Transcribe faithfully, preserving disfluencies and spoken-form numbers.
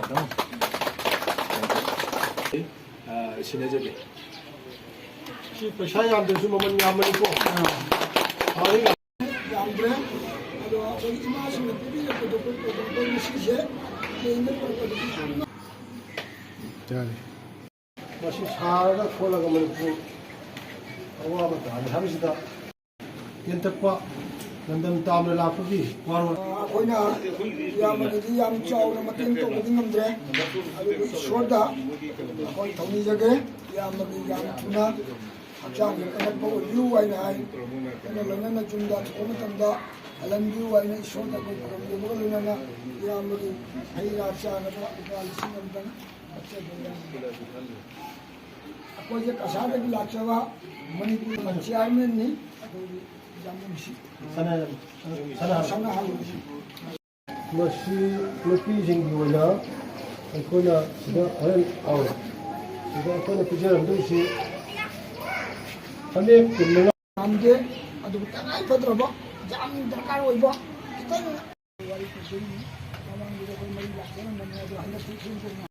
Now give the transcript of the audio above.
ꯑ, ꯁꯤꯟꯅꯖꯒꯦ꯫ ꯁꯤ ꯄꯩꯁꯥ ꯌꯥꯝꯗ꯭ꯔꯁꯨ ꯃꯃꯜ ꯌꯥꯝꯕꯅꯤꯀꯣ꯫ ꯌꯥꯝꯗ꯭ꯔꯦ꯫ ꯑꯗꯣ ꯑꯩꯈꯣꯏ ꯏꯃꯥꯁꯤꯡꯅ ꯄꯤꯕꯤꯔꯛꯄꯗꯣ, ꯑꯩꯈꯣꯏ ꯉꯁꯤꯁꯦ ꯌꯦꯡꯕ ꯄꯨꯔꯛꯄꯗꯗꯤ ꯌꯥꯝꯅ ꯃꯁꯤ ꯁꯥꯔꯒ ꯈꯣꯠꯂꯒ ꯃꯅꯤꯄꯨꯔ ꯑꯋꯥꯕ ꯇꯥꯔꯦ ꯍꯥꯏꯕꯁꯤꯗ ꯇꯦꯟꯇꯛꯄ ꯂꯝꯗꯝ ꯇꯥꯝꯅ ꯂꯥꯛꯄꯒꯤ ꯋꯥꯔꯣꯜ꯫ ꯑꯩꯈꯣꯏꯅ ꯏꯌꯥꯝꯕꯒꯤꯗꯤ ꯌꯥꯝ ꯆꯥꯎꯅ ꯃꯇꯦꯡ ꯇꯧꯕꯗꯤ ꯉꯝꯗ꯭ꯔꯦ, ꯑꯗꯨꯕꯨ ꯏꯁꯣꯔꯗ ꯑꯩꯈꯣꯏ ꯊꯧꯅꯤꯖꯒꯦ꯫ ꯏꯌꯥꯝꯕꯒꯤ ꯌꯥꯝ ꯊꯨꯅ ꯍꯛꯆꯥꯡꯒꯤ ꯀꯟꯈꯠꯄ ꯑꯣꯏꯕꯤꯌꯨ ꯍꯥꯏꯅ ꯍꯥꯏ꯫ ꯑꯩꯅ ꯂꯣꯏꯅꯅ ꯌꯨꯝꯗ ꯊꯣꯛꯄ ꯃꯇꯝꯗ ꯍꯜꯍꯟꯕꯤꯌꯨ ꯍꯥꯏꯅ ꯏꯁꯣꯔꯗ ꯑꯩꯈꯣꯏ ꯈꯨꯔꯨꯝꯖꯕꯒ ꯂꯣꯏꯅꯅ ꯏꯌꯥꯝꯕꯒꯤ ꯍꯩ ꯔꯥ ꯆꯥꯅꯕ ꯂꯨꯄꯥ ꯂꯤꯁꯤꯡ ꯑꯃꯇꯪ ꯀꯠꯆꯒꯦ꯫ ꯑꯩꯈꯣꯏꯁꯦ ꯀꯁꯥꯔꯗꯒꯤ ꯂꯥꯛꯆꯕ ꯃꯅꯤꯄꯨꯔ ꯆꯤꯌꯥꯔꯃꯦꯟꯅꯤ꯫ ꯑꯩꯈꯣꯏꯒꯤ ꯌꯥꯝꯕꯨꯡꯁꯤ ꯁꯅꯥ-, ꯁꯅꯥ-, ꯁꯅꯥꯍꯜꯂꯨꯁꯤ꯫ ꯃꯁꯤ ꯅꯨꯄꯤꯁꯤꯡꯒꯤ ꯑꯣꯏꯅ ꯑꯩꯈꯣꯏꯅ ꯁꯤꯗ ꯍꯣꯔꯦꯟ, ꯑꯧ, ꯁꯤꯗ ꯑꯩꯈꯣꯏꯅ ꯄꯤꯖꯔꯝꯗꯣꯏꯁꯤ ꯐꯅꯦꯛ ꯀꯨꯟ ꯃꯉꯥ꯫ ꯌꯥꯝꯗꯦ, ꯑꯗꯨꯕꯨ ꯇꯉꯥꯏ ꯐꯗ꯭ꯔꯕ ꯌꯥꯝ ꯗꯔꯀꯥꯔ ꯑꯣꯏꯕ ꯈꯤꯇꯪ ꯋꯥꯔꯤ ꯄꯨꯗꯣꯏꯅꯤ꯫ ꯃꯃꯥꯡꯒꯤꯗ ꯑꯩꯈꯣꯏ ꯃꯔꯤ ꯂꯥꯛꯆꯔꯝꯕꯅꯦ, ꯑꯗꯣ ꯍꯟꯗꯛꯇꯤ ꯊꯦꯡ ꯊꯦꯡꯅ